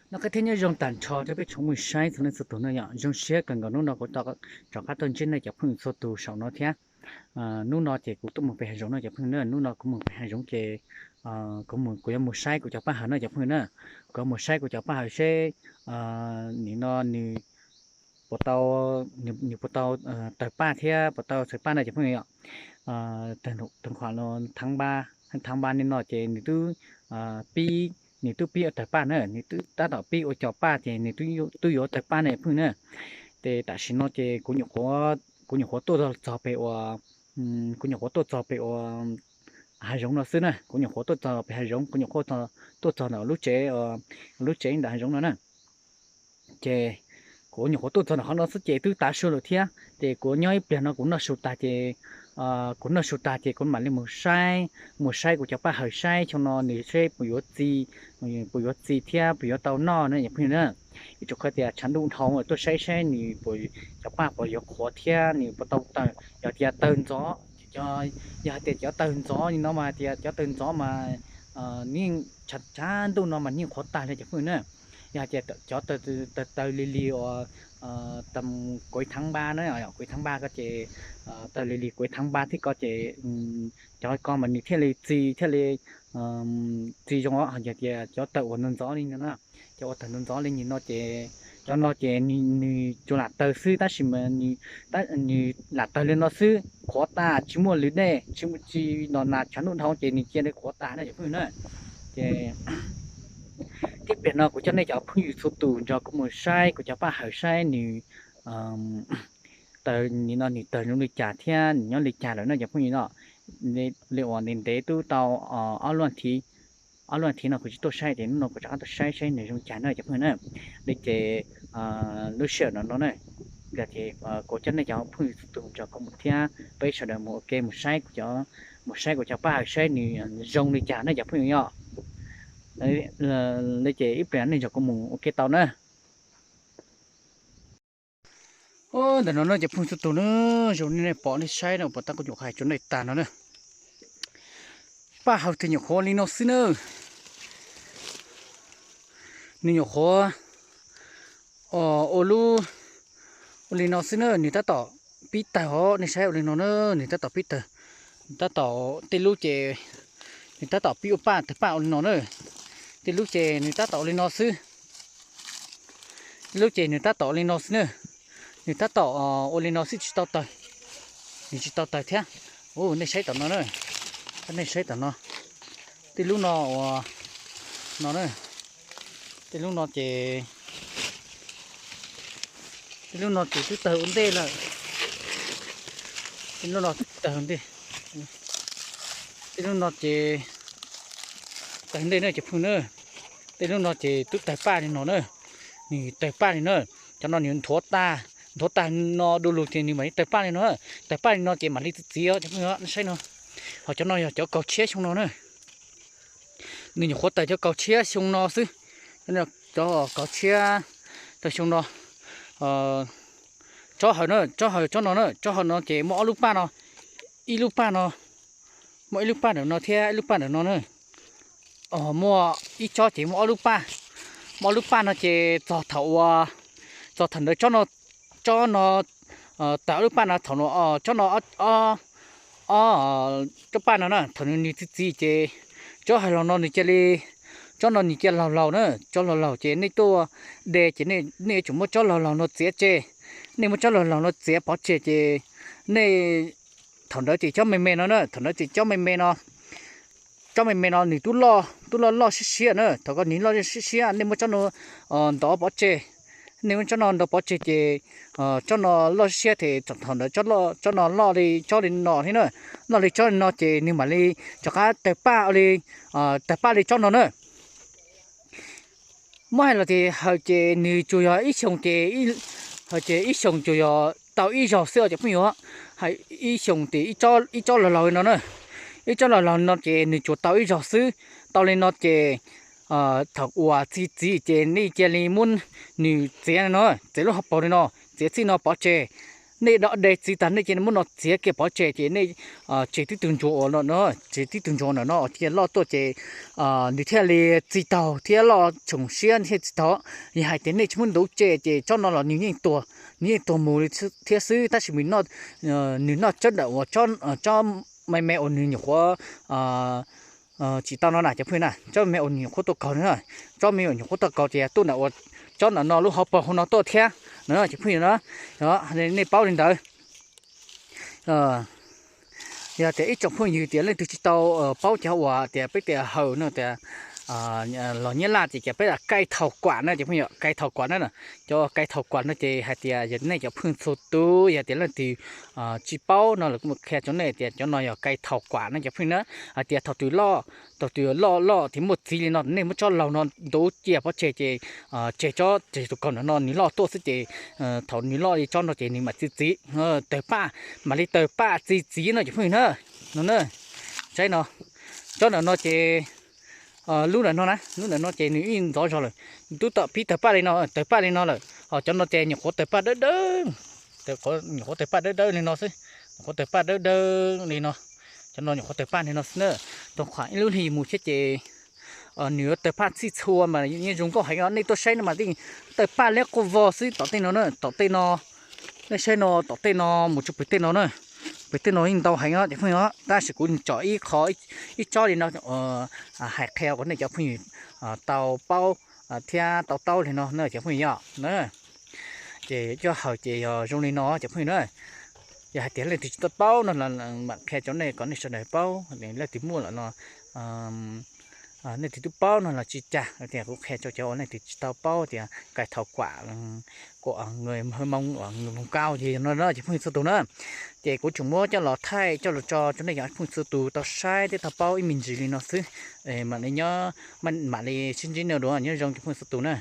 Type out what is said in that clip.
Noj qab thiab nyob zoo tag nrho rau peb tsoom mloog saib txhua leej txhua tus no yom. Zoo siab kawg nkaus hnub no kuv rov qab tuaj ntsib nej cov phooj ywg txhua tus saum no thiab. Hnub no ces kuv tuaj mus pem hav zoov no cov phooj ywg na, hnub no kuv mus pem hav zoov ces kuv mus, kuv yuav mus saib kuv cov paj hawm no cov phooj ywg na. Kuv yuav mus saib kuv cov paj hawm seb nim no nws puas tau, nws puas tau tawg paj thiab puas tau txhawv paj na cov phooj ywg yom. Tag khuam los thab npab, thab npab no ces nws twb pib, nws twb pib ua tawg paj na, nws twb tab tom pib ua co paj ces nws twb yuav tawg paj na cov phooj ywg na. Ces tam sim no ces kuv nyuam qhuav, kuv nyuam qhuav tuaj txog pem uas, kuv nyuam qhuav tuaj txog pem uas hav zoov no xwb na, kuv nyuam qhuav tuaj txog pem hav zoov, kuv nyuam qhuav tuaj txog ntawm lub tsev, lub tsev ntawm hav zoov no na. Ces kuv nyuam qhuav tuaj txog ntawm qhov no xwb ces twb tav su lawm thiab. Ces kuv nyob ib pliag no kuv noj su tag ces, kuv noj su tag ces kuv mam li mus saib, mus saib kuv cov paj hawm saib xyoo no nws seb puas yuav txi, puas yuav txi thiab puas yuav tau noj na cov phooj ywg na. Ib tsoom qhov tias tshav ntuj dhau tuaj saib saib nws puas, cov paj puas yuav qhuav thiab nws puas tau tawg, yog tias tawg ntxov, yog hais tias cov tawg ntxov li no mas tias cov tawg ntxov mas yeej, tshav ntuj no mas yeej qhuav tag li cov phooj ywg na. Yog hais tias cov tawg, tawg lig lig uas tawg kuv thab npab na, kuv thab npab ko ces, tawg lig lig kuv thab npab thiab ko ces cov ko mas nws thiaj li txi, thiaj li txi zoo os. Yog tias cov tawg uas ntxov ntxov li no na, cov uas tawg ntxov ntxov li nim no ces, cov no ces nws tsuas lam tawg xwb tab sis mas nws lam tawg li no xwb, qhuav tas tsis muaj lwm dej, tsis muaj tsi, no nas tshav ntuj dhau ces nws cia li qhuav tas na cov phooj ywg na. Ces tib pliag no kuv coj nej cov phooj ywg txhua tus nrog kuv mus saib kuv cov paj hawm saib nws tawg, nim no nws tawg zoo li cas thiab nws nyob li cas lawm no cov phooj ywg no. Li uas ntev ntev twb tau ob lub thiv, ob lub thiv no kuv tsis tuaj saib ces hnub no kuv rov qab tuaj saib saib nws zoo li cas na cov phooj ywg na. Li ces lub sij hawm no no na, ces kuv coj nej cov phooj ywg txhua tus nrog kuv mus thiab peb sawv daws mus ua ke mus saib kuv cov, mus saib kuv cov paj hawm saib nws zoo li cas na cov phooj ywg yom. Li ces ib pliag nej nrog kuv mus ua ke tau na. Ntawm no no cov phooj txhua tus na, zoo li nej pom nej saib no, puas tab kuv nyuam qhuav hais rau nej tag no na. Paj hawm tes nyuam qhuav li no xwb na. Nws nyuam qhuav ua lub, ua li no xwb na, nws tab tom pib tawg os, nej saib ua li no na, nws tab tom pib tawg. Tab tom tej lub ces nws tab tom pib ua paj, tawg paj ua li no na. Tej lub ces nws tab tom ua li no xwb. Tej lub ces nws tab tom ua li no xwb na. Nws tab tom ua li no xwb tsis tau tawg. Nws tsis tau tawg thiab. Ua nej saib tom no na. Nej saib tom no. Tej lub no ua no na. Tej lub no ces, tej lub no ces twb tawg ua ntej lawm. Tej lub no twb tawg ua ntej. Tej lub no ces tawg ntej na cov phooj na. Tej lub no ces twb tawg paj li no na. Nws tawg paj li na. Cov no nws nthuav tag, nthuav tag no du lug ces nws mam li tawg paj li no. Tawg paj li no ces mam li txiv txiv os cov phooj ywg, nej saib no. Ho cov no yog cov kaus tshiab xyoo no na. Nws nyuam qhuav tawg cov kaus tshiab xyoo no xwb. Cov kaus tshiab tawg xyoo no. Tsob hawm na, tsob hawm tsob no na, tsob hawm no ces muaj ob lub paj no, ib lub paj no, muaj ib lub paj ntawm no thiab ib lub paj ntawm no na. Muaj ib tsob ces muaj ob lub paj, muaj ob lub paj no ces txog thaum uas, txog thaum ntawd tsob no, tsob no tawg ob lub paj no thaum no, tsob no ob, tsob paj no na thaum nws txiv txiv ces tsob hawm laug no nws cia li, tsob no nws cia laug laug na, tsob laug laug ces nej tuaj de ces nej yuav tsum muab tsob laug laug no txiav tseg. Nej muab tsob laug laug no txiav pov tseg ces nej, thaum ntawd ces cov me me no na, thaum ntawd ces cov me me no, cov me me no nws twb loj, twb loj loj siab siab na, thaum ko nws loj siab siab nej muab tsob no ntov pov tseg. Nej muab tsob no ntov pov tseg ces tsob no loj siab siab ces thaum ntawd tsob no loj li tsob li no thiab na, loj li tsob li no ces nws mam li rov qab tawg paj li, tawg paj li tsob no na. Muab hais los ces hawm ces nws tsuas yog ib xyoos ces, hawm ces ib xyoos tsuas yog tau ib zaug xwb os cov phooj ywg. Hais ib xyoos ces ib tsob laug laug li no na, ib tsob laug laug li no ces nws tsuas tau ib zaug xwb. Tau li no ces thaum uas txiv txiv ces nej cia li muab nws txiav no, txiav lub hauv paus li no, txiav txij no pov tseg. nej dov de txiv tag nej cia muab no txiav kiag pov tseg ces nej, tsev twb tug ntsuag uas no, tsev twb tug ntsuag ntawm no cia loj tuaj ces nws thiaj li txi taug thiab loj tsoom siab thiaj txi taug. Yog hais tias nej tsis muab ntub tseg ces tsob no los nws yeej tuag, nws yeej tuag mus li thiab xwb, tab sis nws noj tsob ntawm uas tsob me me uas nws nyuam qhuav tsis tau no na cov phooj ywg na, tsob me me uas nws nyuam qhuav tuaj kaug no, tsob me me uas nyuam qhuav tuaj kaug ces tuaj ntawm uas tsob ntawm no lub hauv paus hauv no tuaj thiab no cov phooj ywg na. Nej paub li ntawd. Yog tias ib tsoom phooj ywg tias leej twg tsis tau paub cov uas tias peb tias hawm no tias los Nyab Laj ces peb tias kai thaum kuam na cov phooj ywg, kai thaum kuam na. Cov kai thaum kuam no ces hais tias yog nej cov phooj txhua tus yog tias leej twg tsis paub no los kuv qhia rau nej tias cov no yog kai thaum kuam na cov phooj ywg na. Hais tias thaum twg loj, thaum twg loj loj tias muaj txiv li no nej muab tsob laug no ntub cia pov tseg ces tseg tsob, tseg tus kaug ntawm no nws loj tuaj xwb ces thaum nws loj li tsob no ces nws mam txi txiv, tawg paj, mam li tawg paj txi txiv no cov phooj ywg na. No na, saib no, tsob ntawm no ces lub ntawm no na, lub ntawm no ces nws ib ntxov zog lawm, twb tau pib tawg paj li no, tawg paj li no lawm. Ho cov no ces nyuam qhuav tawg paj dawb dawb, nyuam qhuav tawg paj dawb dawb li no xwb, nyuam qhuav tawg paj dawb dawb li no. Cov no nyuam qhuav tawg paj li no xwb na. Tau qhuav ib lub hli mus thiab ces nws yuav tawg paj txhij txhua mas yeej zoo nkauj heev os. Nej tuaj saib no mas yeej tawg paj liab quaj vog xwb tom tej no na, tom tej no. Nej saib no tom tej no mus txog pem tej no na, pem tej no yeej ntau heev os cov phooj ywg, tab sis kuv tsom ib qho, ib tsob li no hais qhia kom nej cov phooj ywg tau paub thiab tau taub li no na cov phooj ywg os. Ces cov hawm ces yog zoo li no cov phooj ywg na. Yog hais tias leej twg tsis tau paub no los mam qhia rau nej kom nej sawv daws paub, leej twg muaj lawm los nej twb paub no los tsis cas, tias kuv qhia rau cov uas leej twg tsis tau paub tias kai thaum kuam, kuam người Hmông, người Hmông Cao gì no na cov phooj ywg txhua tus na. Ces kuv tseem muab coj los thaij coj los tso rau nej cov phooj ywg txhua tus tau saib thiab tau paub ib me ntsis li no xwb. Mam li nyob, mam li sib ntsib nej dua, nyob zoo cov phooj ywg txhua tus na.